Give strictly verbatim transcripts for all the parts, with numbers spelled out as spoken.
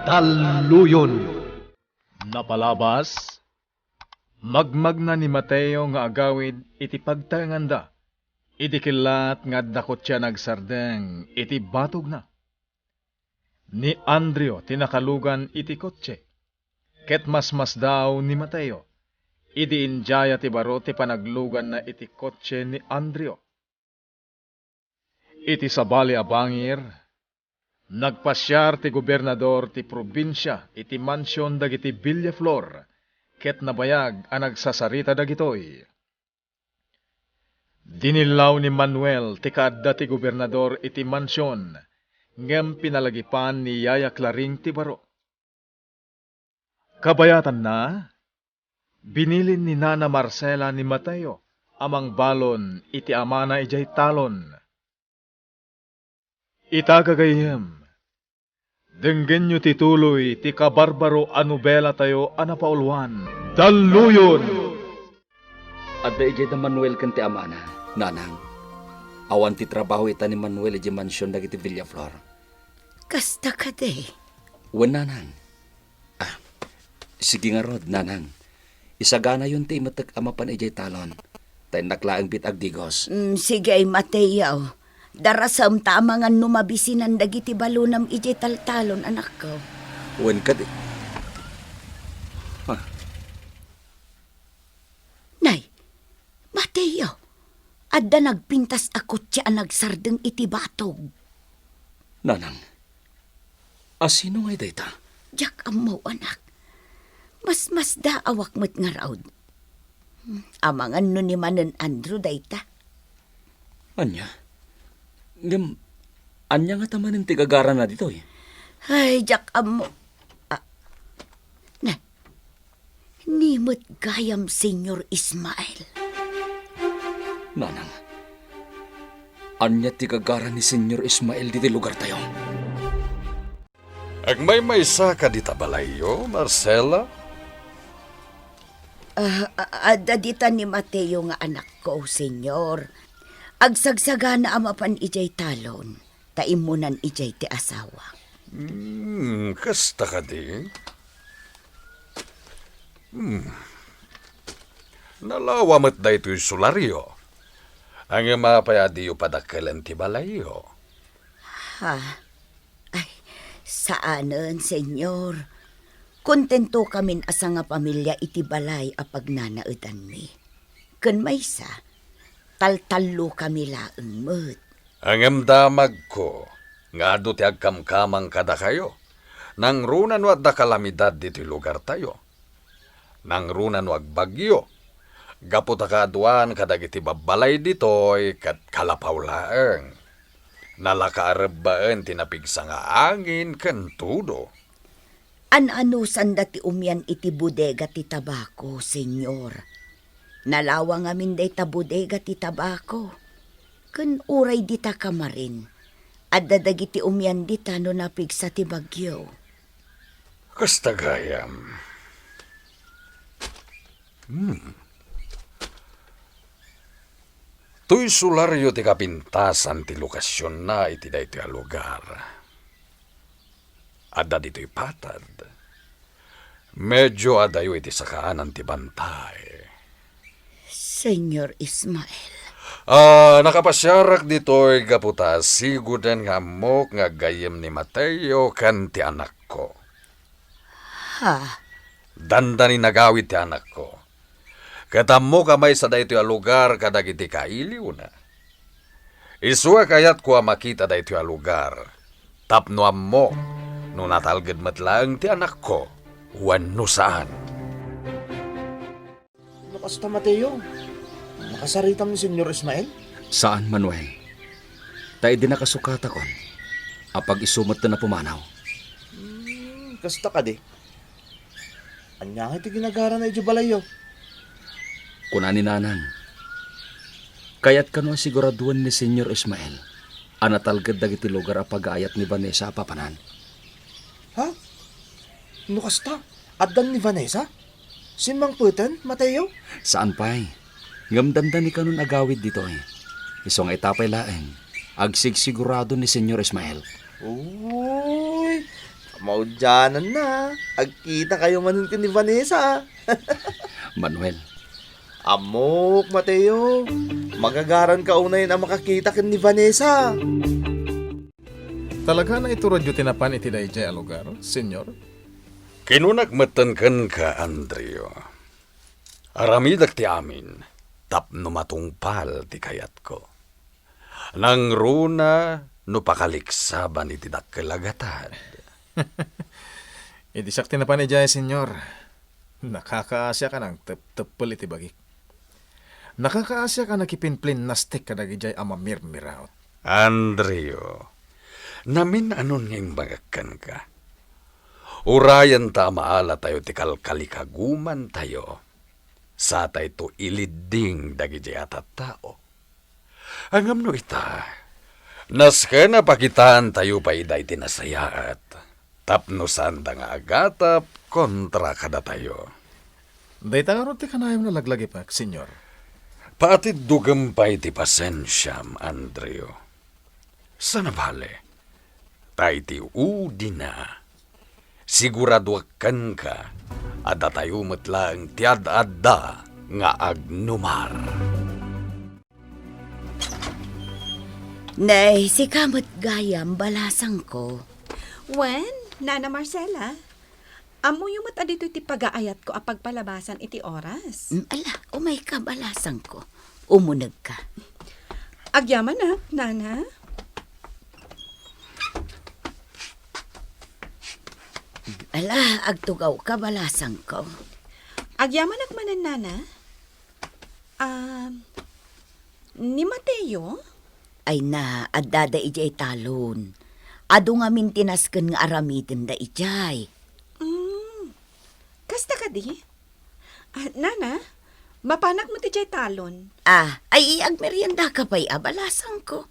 Talluyon. Napalabas, magmagna ni Mateo nga agawid iti pagtaenganda, idi kellat nga adda kotse a nagsardeng iti batogna. Ni Andreo ti nakalugan iti kotse, ket masmasdaaw ni Mateo idi indiaya ti baro ti panagluganna iti kotse ni Andreo. Iti sabali a bangir, nagpasiar ti gobernador ti probinsia iti mansion dagiti Villaflor ket nabayag a nagsasarita dagitoy. Dinillaw ni Manuel ti kaadda ti gobernador iti mansion, ngem pinalagipan ni Yaya Claring ti baro. Kabayatanna, binilin ni Nana Marcela ni Mateo a mangbalon iti amana idiay talon. Ita, gagayyem, denggenyo ti tuloy ti kabarbaro a nobelatayo a napauluan. Talluyon! Adda idiay da Manuel ken ti amana, nanang. Awan ti trabaho ita ni Manuel idiay mansion dagiti Villaflor. Kasta kadi? Wen, nanang. Ah, sige ngarud, nanang. Isaganayon ti imetek a mapan idiay talon. Ta innak laeng bit agdigos. Mm, sige, Mateo. Darasem ta amangan no mabisinan dagiti balonam idiay taltalon, anakko. Wen kadi. Ah. Nay, Mateo, adda nagpintas a kotse a nagsardeng iti batog. Nanang, a sino ngay dayta? Diak ammo, anak. Masmasdaawak met ngarud. Amangan no ni manen Andrew dayta. Ania? Ngem, ania ngata manen ti gagarana ditoy? Ay, diak ammo. Ah, na, ni met gayam, Senyor Ismael. Nanang, ania ti gagara ni Senyor Ismael ditoy lugartayo? Agmaymaysa kadi ta balayyo, Marcela? Ah, a-, adda dita ni Mateo nga anakko, Senyor. Agsagsagana a mapan idiay talon, ta immunan idiay ti asawak. Hmm, kasta kadi? Hmm. Nalawa met daytoy solario. Ngem apay a diyo padakkelen ti balayyo? Ha? Ay, saanen, Senyor. Kontentokamin a sangapamilia iti balay a pagnanaedanmi. Ken maysa, taltallokami laeng met. Ngem damagko nga adu ti agkamkamang kadakayo. Nangruna no adda kalamidad ditoy lugartayo. Nangruna no agbagyo. Gapu ta kaaduan kadagiti babbalay ditoy ket kalapaw laeng. Nalaka a rebbaen ti napigsa nga angin ken tudo. An-anusanda ti umian iti bodega ti tabako, Senyor. Nalawa ngamin dayta bodega ti tabako. Ken uray dita kamarin, adda dagiti umian dita no napigsa ti bagyo. Kasta gayam. Hmm. Toy solario ti kapintasan ti lokasionna iti daytoy a lugar. Adda ditoy patad. Medio adayo iti sakaanan ti bantay. Senyor Ismael. Ah, nakapasiarak ditoy gapu ta sigoden nga ammok nga aggayyem ni Mateo ken ti anakko. Ha? Dandani nagawid ti anakko. Ket ammok a maysa daytoy a lugar kadagiti kailiwna. Isu a kayatko a makita daytoy a lugar, tapno ammok no natalged met laeng ti anakko wenno saan. No kasta, Mateo, nakasaritam ni Senyor Ismael? Saan, Manuel. Ta idi nakasukatakon, apag-isu met ti napumanaw. Hmm, kasta kadi? Ania ngay ti ginagarana idiay balayyo? Kuna ni Nanang, kayat kano a siguraduen ni Senyor Ismael a natalged dagiti lugar a pagaayat ni Vanessa a papanan. Ha? No kasta, addan ni Vanessa? Simmangpeten, Mateo? Saan pay. Ngem dandani kanon agawid ditoy. Isu nga ita pay laeng, agsigsigurado ni Senyor Ismael. Uy, Maudiananna, agkitakayo manen ken ni Vanessa. Manuel. Ammok, Mateo. Magagaranka unay a makakita ken ni Vanessa. Talaga nga ituredyo ti napan iti daydiay a lugar, Señor? Kinunak metten kenka, Andrew. Aramidek ti amin tapno matungpal ti kayatko. Nangruna no pakaliksaban iti dakkel a gatad. Idi siak ti napan idiay, Señor, nakakaasiak a nangtepteppel iti bagik. Nakakaasiak a nakipinplinnastik kadagidiay a mamirmiraut. Andrew, namin-anon nga imbagak kenka. Urayenta a maalatayo ti kalkalikagumantayo. Satayto ilidding dagidiay a tattao. Ngem no ita, nasken a pakitaantayo pay daydi nasayaat, tapno saanda nga agatap kontra kadatayo. Dayta ngarud ti kanayon a laglagipek, Señor. Paatiddogem pay ti pasensiam, Andrew. Sana bale, ta iti udina, siguraduak kenka a datayo met laeng ti ad-adda nga agnumar. Nay, sika met gayam, balasangko. Wen, Nana Marcela, ammoyo met a ditoy ti pagaayatko a pagpalabasan iti oras. Mm, ala, umayka, balasangko. Umunegka. Agyamanak, Nana. Ala, agtugawka, balasangko. Agyamanak manen, Nana. Ah, ni Mateo? Ay na, addada idiay talon. Adu ngamin ti nasken nga aramidenda idiay. Mm. Kasta kadi? Ah, Nana, mapanak met idiay talon. Ah, ay, agmeriendaka pay a, balasangko?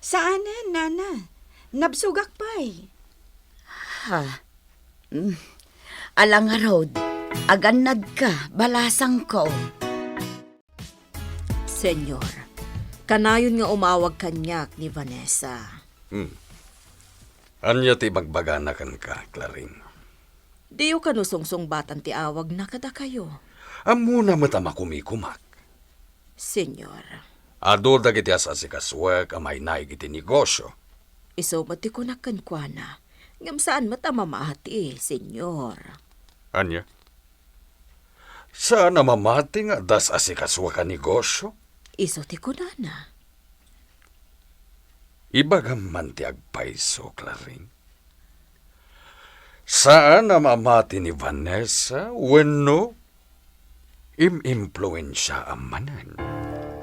Saanen, Nana. Nabsogak pay. Ha? Mm. Ala ngarud, agannadka, balasangko. Señor, kanayon nga umawag kaniak ni Vanessa. Hmm. Ania ti ibagbagana kenka, Claring? Diyo kano sungsungbatan ti awagna kadakayo? Ammona met a makumikumak. Señor. Adu dagiti as-asikasuek a mainaig iti negosio. Isu met ti kunak kenkuana, ngem saan met a mamati, Señor. Ania? Saan a mamati nga adda as-asikasuek a negosio? Isu ti kunana. Ibagam man ti agpayso, Claring. Saan a mamati ni Vanessa wenno im-impluensiaam manen?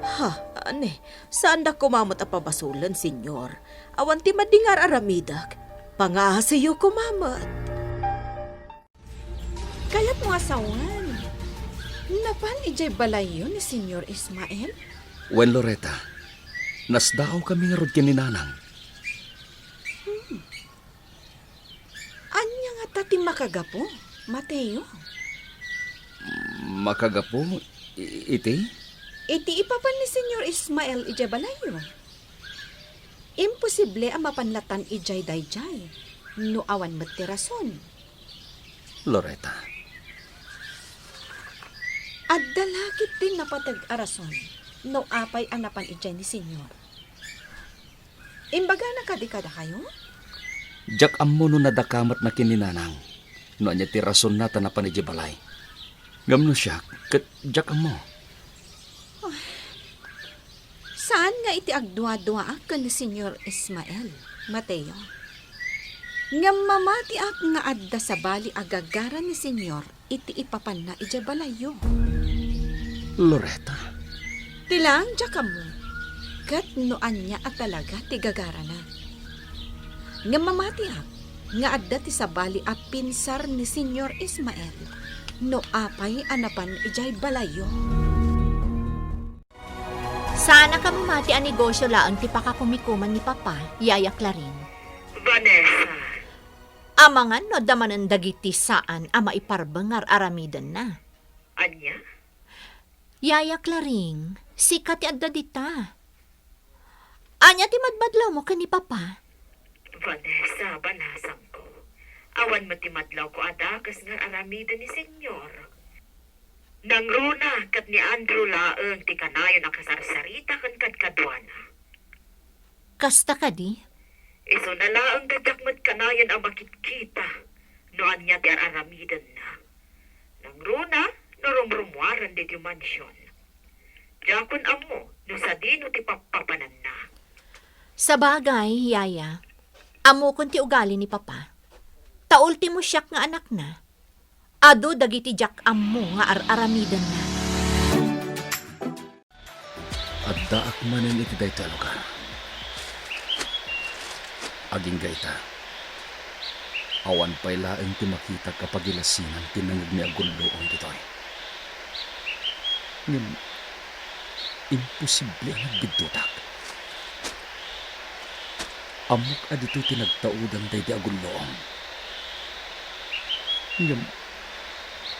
Ha, ania, saandak koma met a pabasolen, Señor. Awan ti madingar aramidek. Pangaasiyo koma met. Kayatmo a sawen, napan idiay balayyo ni Señor Ismael? Wen, Loretta, nasdaawkami ngarud ken ni Nanang. Hmm. Ania ngata ti makagapu, Mateo? Makagapu i-, iti? Iti ipapan ni Señor Ismael idiay balayyo. Imposible a mapan latan idiay daydiay no awan met ti rason. Loretta. Adda la ketdi napateg a rason no apay a napan idiay ni Señor. Imbagana kadi kadakayo? Diak ammo no nadakamatna ken ni Nanang no ania ti rasonna ta napan idiay balay. Ngem no siak, ket diak ammo. Saan nga iti agduaduaak ken ni Señor Ismael, Mateo. Ngem mamatiak nga adda sabali a gagara ni Señor iti ipapanna idiay balayyo. Loretta. Ti laeng diak ammo, ket no ania a talaga ti gagarana. Ngem mamatiak nga adda ti sabali a pinsar ni Señor Ismael no apay a napan idiay balayyo. Saan a kamamati a negosio laeng ti pakakumikuman ni Papa, Yaya Clarin. Vanessa. Amangan no adda manen dagiti saan a maiparbengar aramidenna. Ania? Yaya Claring, sika ti adda dita. Ania ti madmadlawmo ken ni Papa? Vanessa, balasangko, Awan met ti madlawko a dakes nga aramiden ni Señor. Nangruna ket ni Andrew laeng ti kanayon a kasarsarita ken kadkaduana. Kasta kadi? Isuna laeng ta diak met kanayon a makitkita no ania ti ar-aramidenna. Nangruna no rumrumuaren ditoy mansion. Diakon ammo no sadino ti pappapananna. Sabagay, Yaya, ammokon ti ugali ni Papa. Ta ultimo siak nga anakna. Adu dagiti diak ammo nga ar-aramidenna. Addaak manen iti daytoy a lugar. Agingga ita, awan pay laeng ti makitak a pagilasinan ti nangngegmi a gulluong ditoy. Ngem, imposible a nagbiddutak. Ammok a ditoy ti nagtaudan daydi a gulluong. Ngem,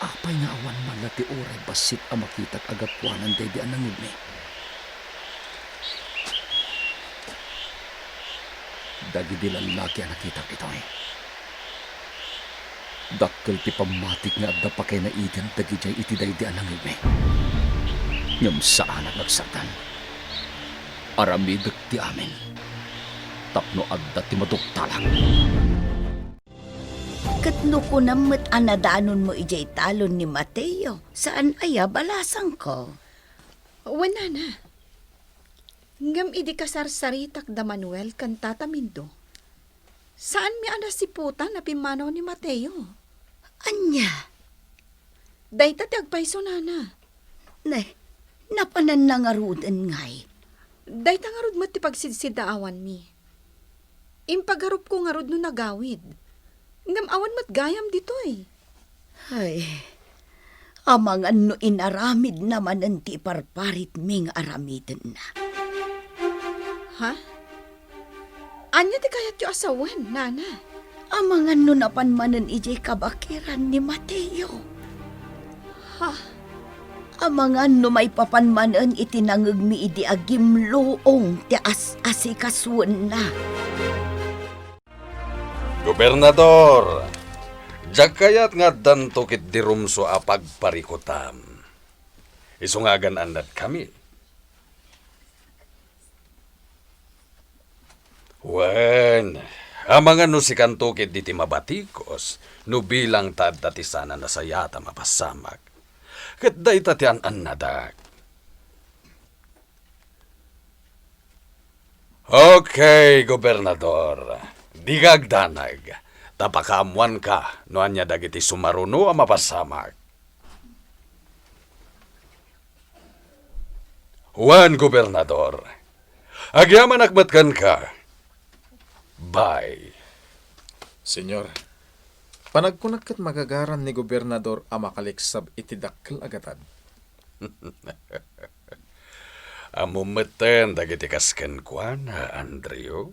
apay nga awan man la ti uray bassit a makitak a gapuanan daydi a nangngegmi? Dagidi lallaki a nakitak ditoy, dakkel ti pammatik nga adda pakainaigan dagidiay iti daydi a nangngegmi. Ngem saanak nga agsakdan. Aramidek ti amin tapno adda ti maduktalak. Ket no kunam met a nadanonmo idiay talon ni Mateo, saan aya balasangko? Wen, nana. Ngem idi kasarsaritak da Manuel ken Tata Mindo, saanmi a nasiputan a pimmanaw ni Mateo. Ania? Dayta ti agpayso, nana. Nay, napananna ngaruden ngay? Dayta ngarud met ti pagsidsiddaawanmi. Impagarupko ngarud no nagawid. Ngem awan met gayam ditoy. Ay, amangan no inaramidna manen ti iparparitmi nga aramidenna. Ha? Ania ti kayatyo a sawen, nana? Amangan no napan manen idiay kabakiran ni Mateo. Ha? Amangan no maipapan manen iti nangngegmi idi agimluong ti as-asikasuenna. Gobernador, diak kayat nga addanto ketdi rumsua a pagparikutam. Isu nga agan-annadkami. Wen, amangan no sikanto ketdi ti mabatikos, no bilang ta adda ti saan a nasayaat a mapasamak. Ket dayta ti an-annadak. Okay, Gobernador. Dika agdanag, ta pakaammoanka no ania dagiti sumaruno a mapasamak. Wen, Gobernador, agyamanak met kenka. Bye. Señor, panagkunak ket magagaran ni Gobernador a makaliksab iti dakkel a gatad. Ammom metten dagiti kas kenkuana, Andrew.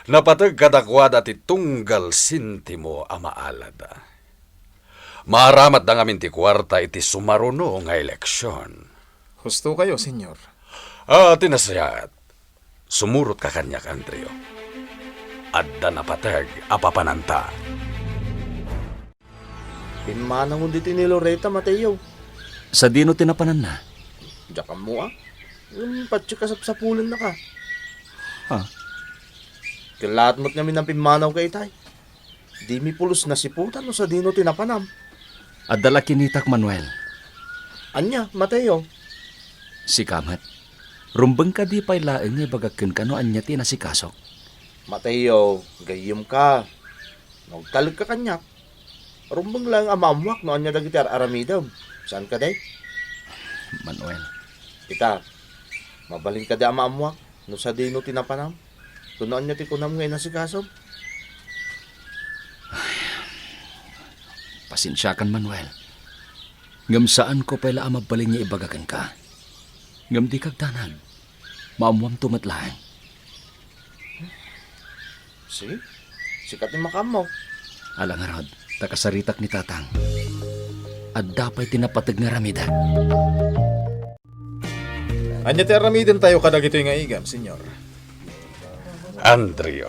Napateg kadakuada ti tunggal sentimo a maalada. Maaramatda ngamin ti kuarta iti sumaruno nga eleksion. Husto kayo, Señor. Ah, ti nasayaat, sumurotka kaniak, Andrew. Adda napateg a papananta. Pimmanawen ditoy ni Loreta, Mateo. Sadino ti napananna? Diak ammo, a. Ngem patse kasapsapulennaka. Ha? Kellaat met ngamin a pimmanawka itay. Dimi pulos nasiputan no sadino ti napanam. Adda la kinitak, Manuel. Ania, Mateo? Sika met. Rumbeng kadi pay laeng nga ibagak kenka no ania ti inasikasok? Mateo, gayyemka. No agtalekka kaniak, rumbeng laeng a maammuak no ania dagiti ar-aramidem. Saan kadi? Manuel. Ita, mabalin kadi a maammuak no sadino ti napanam? Wenno ania ti kunam nga inasikasom? Pasensiakan, Manuel. Ngem saanko pay la a mabalin nga ibaga kenka. Ngem dika agdanag. Maammuamto met laeng. Si? Sika ti makaammo. Ala ngarud, ta kasaritak ni Tatang. Adda pay ti napateg nga aramidek. Ania ti aramidentayo kadagitoy nga igam, Señor? Andrew,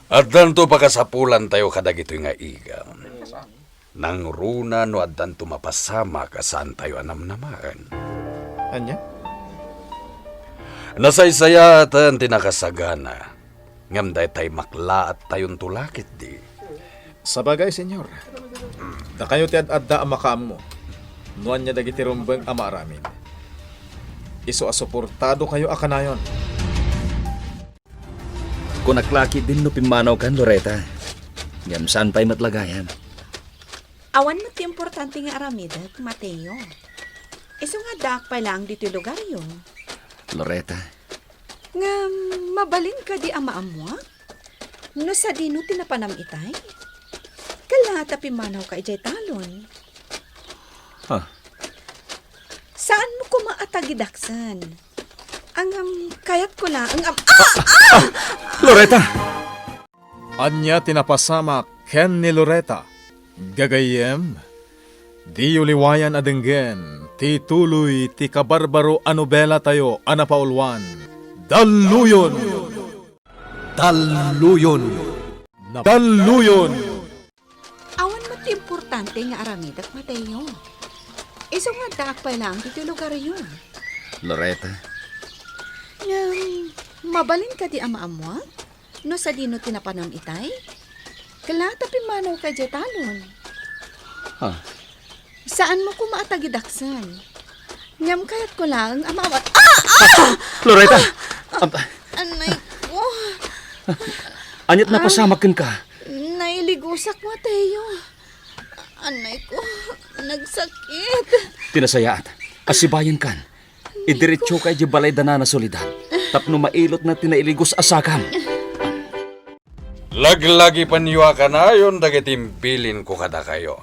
Addanto pakasapulantayo kadagitoy nga igam. Nangruna no addanto mapasamak a saantayo a namnamaen. Ania? Nasaysayaaten ti nakasagana, ngem daytay maklaattayonto la ketdi. Sabagay, Señor. Dakayo ti ad-adda a makaammo no ania dagiti rumbeng a maaramid. Isu a suportadokayo a kanayon. Kunak la ketdin no pimmanawkan, Loreta. Ngem saan pay met la gayam. Awan met ti importante nga aramidek, Mateo. Isu nga addaak pay laeng ditoy lugaryo. Loreta. Ngem, mabalin kadi a maammuak? No sadino ti napanam itay? Kalla ta pimmanawka idiay talon. Ha? Saanmo koma a tagidaksen? Ngem, kayatko laeng a, ah! Ah! Loreta! Ania ti napasamak ken ni Loreta? Gagayyem, diyo liwayan a denggen ti tuloy ti kabarbaro a nobelatayo a napauluan, Dalluyon! Dalluyon! Dalluyon! Awan met ti importante nga aramidek, Mateo. Isu nga addaak pay laeng ditoy lugaryo. Loreta. Ngem, mabalin kadi a maammuak? No sadino ti napanam itay? Kalla ta pimmanawka idiay talon. Ha? Saanmo koma a tagidaksen? Ngem kayatko laeng a maawat. Ah! Ah! Loreta! Ah! Am- Anay ko. Aniat napasamak kenka? Nailigusak, Mateo. Anay ko, nagsakit. Ti nasayaat, asibayan kan. Idiretsoka idiay balay da Nana Soledad, tapno mailotna ti nailigos a sakam. Laglagipenyo a kanayon dagiti imbilinko kadakayo.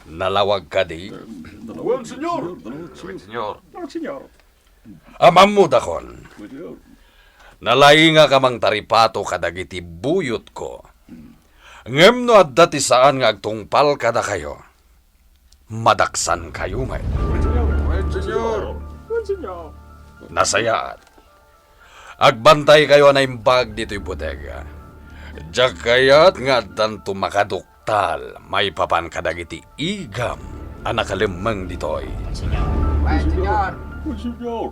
Nalawag kadi? Wen, Señor. Wen, Señor. Wen, Señor. Amammodakon. Wen, Señor. Nalaingak a mangtaripato kadagiti buyotko. Ngem no adda ti saan nga agtungpal kadakayo, madaksankayo met. Wen, Señor. Wen, Señor. Nasayaat. Agbantaykayo a naimbag ditoy bodega. Diak kayat nga addanto makaduktal maipapan kadagiti igam a nakalemmeng ditoy. Wen, Señor. Wen, Señor.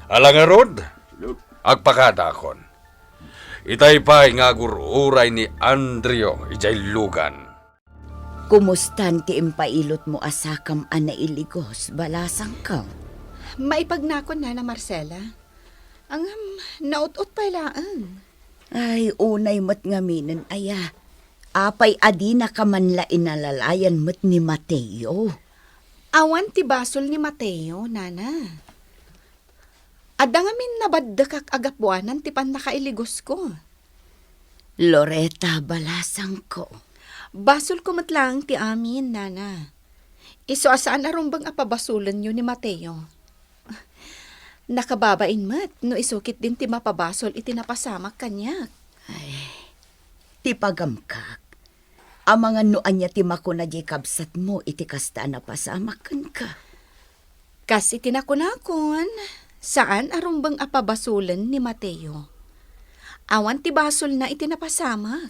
Ala ngarud, agpakadaakon. Itay pay nga agur-uray ni Andrio idiay lugan. Kumustan ti impailotmo a sakam a nailigos, balasangko? Maipagnakon, Nana Marcela. Ngem, naut-ot pay laeng. Ay, unay met ngaminen aya. Apay a dinaka man la inalalayan met ni Mateo? Awan ti basol ni Mateo, Nana. Adda ngamin nabaddekak a gapuanan ti pannakailigosko. Loreta, balasangko. Basolko met laeng ti amin, Nana. Isu a saan a rumbeng a pabasolenyo ni Mateo. Nakababain met no isu ketdin ti mapabasol iti napasamak kaniak. Ay, ti pagamkak. Amangan no ania ti makuna diay kabsatmo iti kasta a napasamak kenka. Kas iti nakunakon, saan a rumbeng a pabasolen ni Mateo. Awan ti basolna iti napasamak.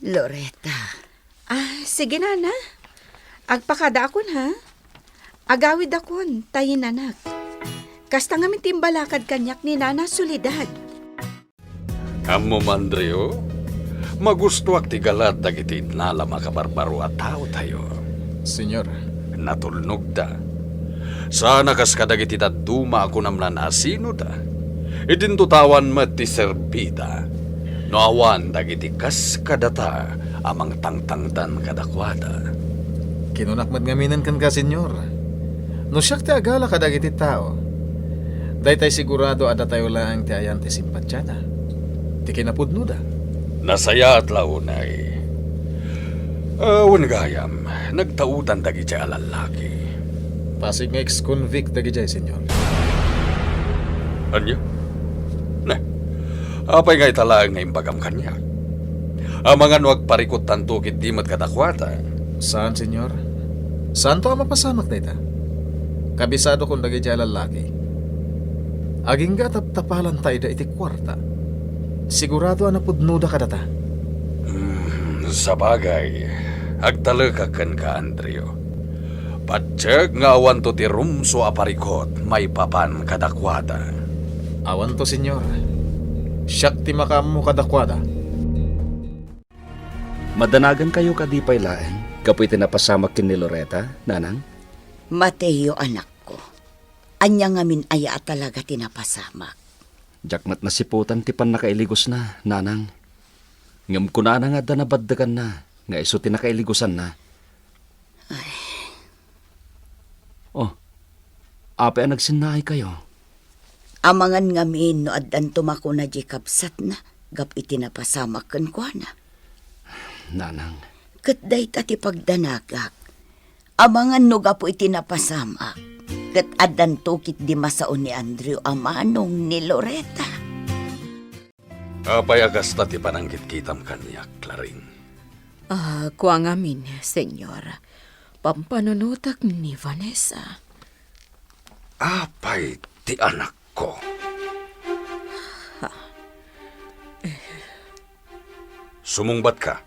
Loreta. Ah, sige, Nana. Agpakadaakon, ha? Agawidakon, ta yinanak. Kasta ngamin ti imbalakad kaniak ni Nana Soledad. Ammom, Andrio, magustoak ti galat dagiti innalam a kabarbaro a taotayo. Señor. Natulnogda. Saan a kas kadagiti dadduma a kunam la naasinoda. Idinto ta awan met ti serbida no awan dagiti kas kadata a mangtangtangdan kadakuada. Kinunak met ngaminen kenka, Señor, no siak ti agala kadagiti tao, daytay sigurado a datayo laeng ti ayan ti simpatiada, ti kinapudnoda. Nasayaat la unay. Ah, wen gayam, nagtaudan dagidiay a lallaki. Pasig nga ex-convict dagidiay, Señor. Ania? Ne, apay nga ita laeng nga imbagam kaniak? Amangan no agparikuttanto ketdi met kadakuada? Saan, Señor. Saanto a mapasamak dayta. Kabisadokon dagidiay a lallaki. Agingga a taptapalanta ida iti kuarta. Sigurado a napudnoda kadata. Hmm, sabagay, agtalekak kenka, Andrew. Patiek nga awanto ti rumso a parikut maipapan kadakuada. Awanto, Señor. Siak ti makaammo kadakuada. Madanagankayo kadi pay laeng gapu iti napasamak ken ni Loreta, nanang? Mateo, anakko. Ania ngamin aya a talaga ti napasamak? Diak met nasiputan ti pannakailigosna, nanang. Ngem kunana nga adda nabaddeganna nga isu ti nakailigosanna. Ay. Oh, apay a nagsinnaaykayo? Amangan ngamin no addanto makuna diay kabsatna gapu iti napasamak kenkuana. Nanang. Ket dayta ti pagdanagak. Amangan no gapu iti napasamak, ket addanto ketdi masao ni Andrew a manong ni Loreta. Apay a kasta ti panangkitkitam kaniak, Claring? Ah, kua ngamin, Señor. Pampanunotek ni Vanessa. Apay ti anakko? Ha? Sumungbatka.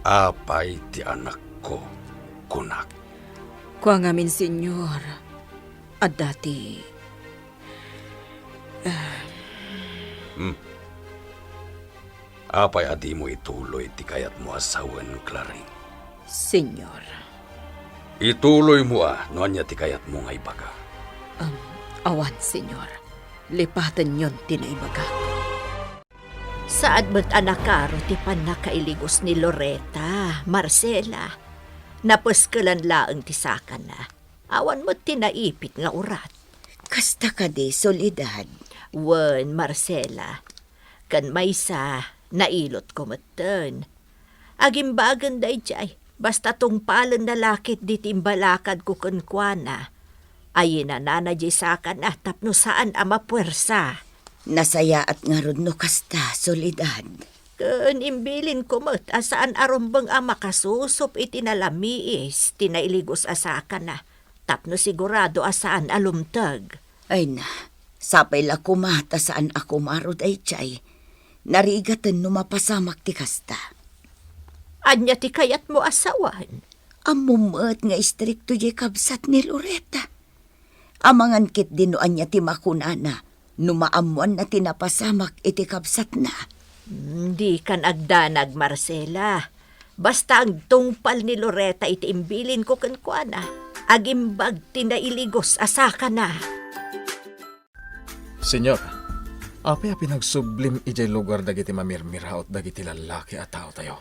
Apay ti anakko, kunak. Kua ngamin, Señor, adda ti, ah. Hmm. Apay a dimo ituloy ti kayatmo a sawen, Claring? Señor. Ituloymo a no ania ti kayatmo nga ibaga. Um, awan, Señor. Lipatenyon ti naibagak. Saan met a nakaro ti pannakailigos ni Loreta, Marcela. Napeskelan laeng ti sakana. Awan met ti naipit nga urat. Kasta kadi, Soledad? Wen, Marcela. Ken maysa, nailotko metten. Agimbagen daydiay, basta tungpalenna la ketdi ti imbalakadko kenkuana. Ayinanana diay sakana tapno saan a mapuersa. Nasayaat ngarud no kasta, Soledad. Ken imbilinko met a saan a rumbeng a makasusup iti nalamiis ti nailigos a sakana, tapno sigurado a saan a lumteg. Ay na, sapay la koma ta saan a kumaro daydiay. Narigaten no mapasamak ti kasta. Ania ti kayatmo a sawen? Ammom met nga istrikto diay kabsat ni Loreta. Amangan ketdi no ania ti makunana no maammoanna ti napasamak iti kabsatna. Hmm, dikan agdanag, Marcela. Basta agtungpal ni Loreta iti imbilinko kenkuana, agimbag ti nailigos a sakana. Señor, apay a pinagsublim idiay lugar dagiti mamirmiraot dagiti lallaki a taotayo?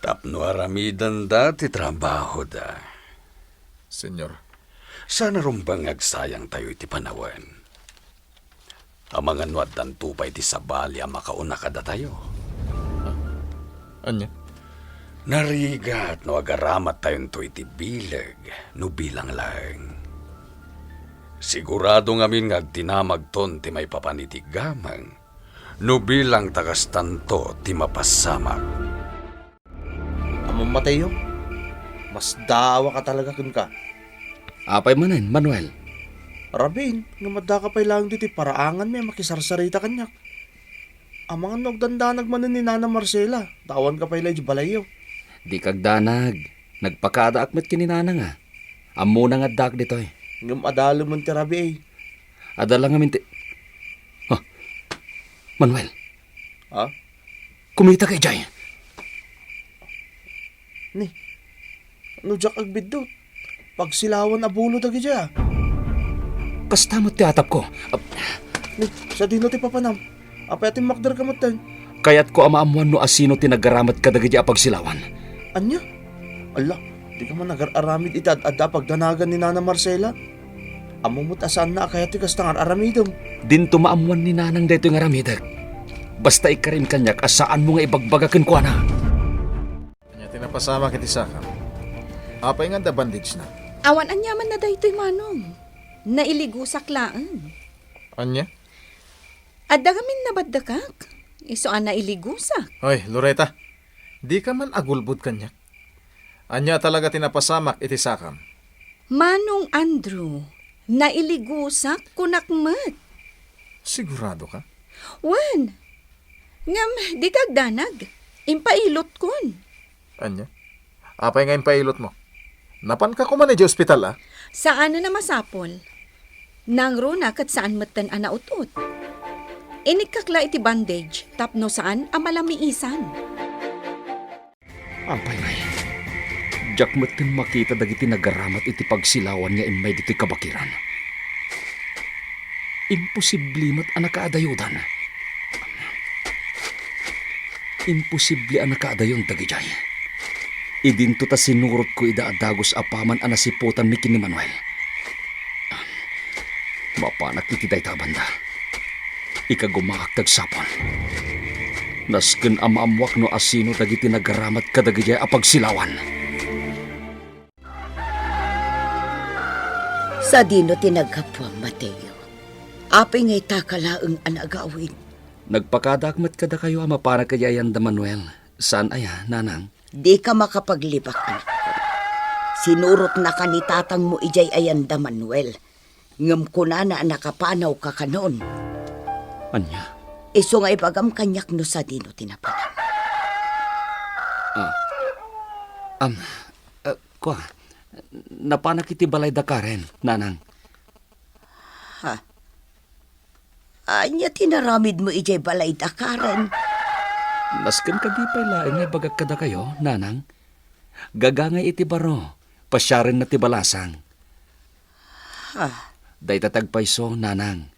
Tapno aramidenda ti trabahoda. Señor. Saan a rumbeng nga agsayangtayo iti panawen. Amangan no addanto pay ti sabali a makauna kadatayo. Ah, ania? Narigat no agaramatayonto iti bileg no bilang laeng. Sigurado ngamin nga agtinamagton ti maipapan iti gameng no bilang ta kastanto ti mapasamak. Ammom, Mateo, masdaawaka talaga kenka. Apay manen, Manuel? Rabiin, ngem addaka pay laeng ditoy paraanganmi a makisarsarita kaniak. Amangan no agdandanag manen ni Nana Marcela, ta awanka pay la idiay balayyo. Dika agdanag. Nagpakaadaak met ken ni Nana nga. Ammona nga addaak ditoy. Ngem adda laeng ti rabii. Adda la ngamin ti, ah, Manuel. Ha? Kumitaka idiay. Ni, no diak agbiddut, pagsilawan a bulo dagidiay, a. Kasta met ti atapko. Ap- Ni, sadino ti papanam? Apay a timmakderka metten? Kayatko a maammoan no asino ti nagaramat kadagidi a pagsilawan. Ania? Alla, dika man agar-aramid iti ad-adda a pagdanagan ni Nana Marcela? Ammom met a saanna a kayat ti kasta nga ar-aramidem. Dinto maammoan ni Nanang daytoy nga aramidek. Basta ikkarim kaniak a saanmo nga ibagbaga kenkuana. Ania ti napasamak iti sakam? Apay nga adda bandage-na? Awan aniaman na daytoy, Manong. Nailigusak laeng. Ania? Adda ngamin nabaddekak. Isu a nailigusak. Hoy, Loreta. Dika man agulbod kaniak. Ania talaga ti napasamak iti sakam? Manong Andrew, nailigusak, kunak met. Sigurado ka? Wen, ngem dika agdanag. Impailotkon. Ania? Apay nga impailotmo? Napanka koma idiay ospital, a? Saanen a masapul. Nangruna ket saan metten a naut-ot. Inikkak la iti bandage tapno saan a malamiisan. Apay ngay, diak metten makita dagiti nagaramat iti pagsilawan nga immay ditoy kabakiran. Imposible met a nakaadayodan. Imposible a nakaadayon dagidiay. Idinto ta sinurotko ida a dagus apaman a nasiputanmi ken ni Manuel. Mapanak iti dayta a banda. Ikagumaak ti agsapul. Nasken a maammoak no asino dagiti nagaramat kadagidiay a pagsilawan. Sadino ti naggapuam, Mateo? Apay nga itaka laeng a nagawid? Nagpakadaak met kadakayo a mapanak idiay ayan da Manuel. Saan aya, nanang? Dika makapaglibak, anakko. Sinurotnaka ni tatangmo idiay ayan da Manuel. Ngem kunana a nakapanawka kanon. Ania? Isu nga ibagam kaniak no sadino ti napanak. Ah. Am, eh, kua, napanak iti balay da Karen, nanang. Ha? Ania ti naramidmo idiay balay da Karen? Nasken kadi pay laeng nga ibagak kadakayo, nanang. Gagangay iti baro, pasiarenna ti balasang. Ah. Dayta ti agpayso, nanang.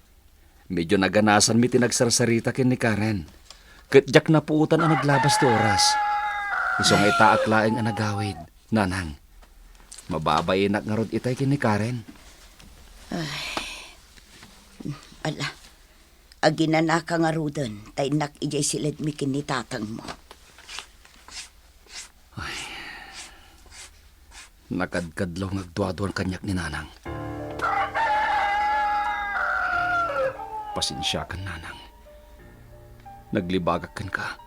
Medio naganasanmi ti nagsarsarita ken ni Karen. Ket diak napuotan a naglabas ti oras. Isu nga itaak laeng a nagawid, nanang. Mababainak ngarud itay ken ni Karen. Ay. Ala, aginanaka ngaruden, ta innak idiay siledmi ken ni tatangmo. Ay. Nakadkadlaw nga agduaduan kaniak ni nanang. Pasensiakan, nanang. Naglibagak kenka.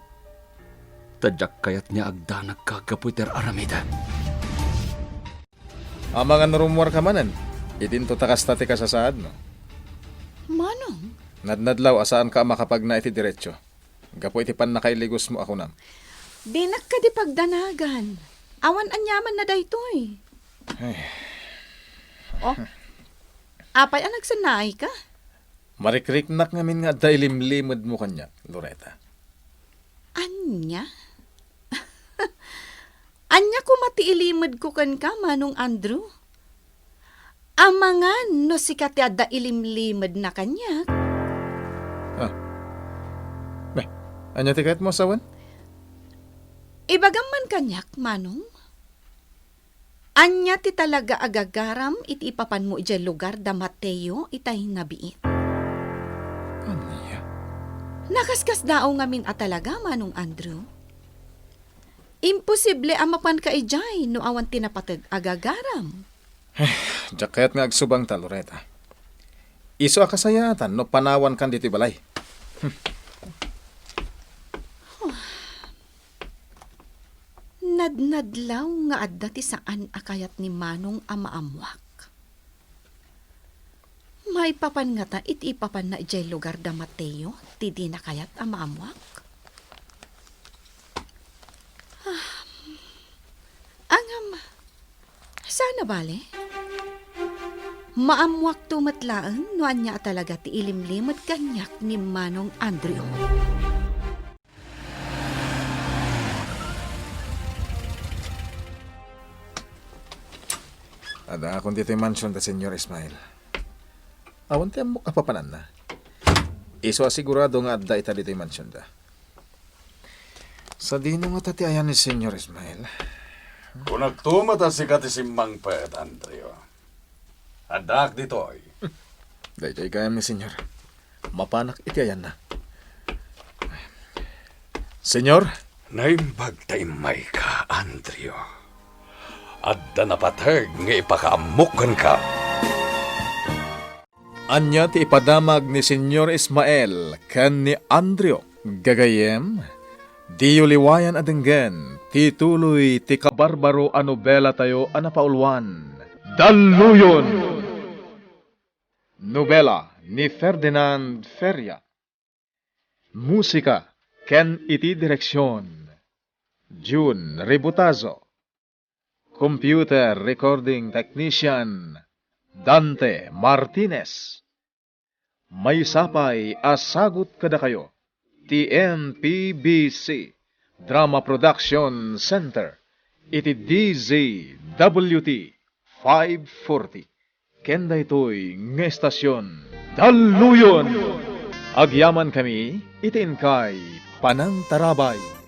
Ta diak kayat nga agdanagka gapu iti ar-aramidek. Amangan no rummuarka manen, idinto ta kasta ti kasasaadmo. Manong? Nadnadlaw a saanka a makapagna iti diretso. Gapu iti pannakailigosmo a kunam. Dinak kadi pagdanagan. Awan aniamanna daytoy. Ay. Oh, apay a nagsannaayka? Marikriknak ngamin nga adda ilimlimedmo kaniak, Loretta. Ania? Ania koma ti ilimedko kenka, Manong Andrew? Amangan no sika ti adda ilimlimedna kaniak. Ah. Be, ania ti kayatmo a sawen? Ibagam man kaniak, Manong. Ania ti talaga a gagaram iti ipapanmo idiay lugar da Mateo itay nabiit? Ania? Nakaskasdaaw ngamin a talaga, Manong Andrew. Imposible a mapanka idiay no awan ti napateg a gagaram. Eh, diak kayat nga agsubangta, Loretta. Isu a kasayaatan no panawankan ditoy balay. Hmm. Nadnadlaw nga adda ti saan a kayat ni Manong a maammuak. Maipapan ngata iti ipapanna idiay lugar da Mateo ti dina kayat a maammuak? Ah, angam, saan a bale? Maammuakto met laeng no ania a talaga ti ilimlimed kaniak ni Manong Andrew. Addaakon ditoy mansion da Señor Ismael. Awan ti ammok a papananna. Isu a sigurado nga adda ita ditoy mansion da. Sadino ngata ti ayan ni Señor Ismael? Kunakto met a sika ti simmangpet, Andrew. Addaak ditoy. Daytoy gayam ni Señor. Mapanak iti ayanna. Señor? Naimbag ta immayka, Andrew. Adda napateg nga ipakaammok kenka. Ania ti ipadamag ni Señor Ismael ken ni Andrew? Gagayyem, diyo liwayan a denggen ti tuloy ti kabarbaro a nobelatayo a napauluan, Dalluyon! Nobela ni Ferdinand Feria. Musika ken iti direksion, Jun Ributazo. Computer Recording Technician, Dante Martinez. Maysa pay a sagut kadakayo ti M P B C Drama Production Center iti D Z W T five forty. Ken daytoy nga estasion, Daluyon! Agyaman kami iti inkay panangtarabay.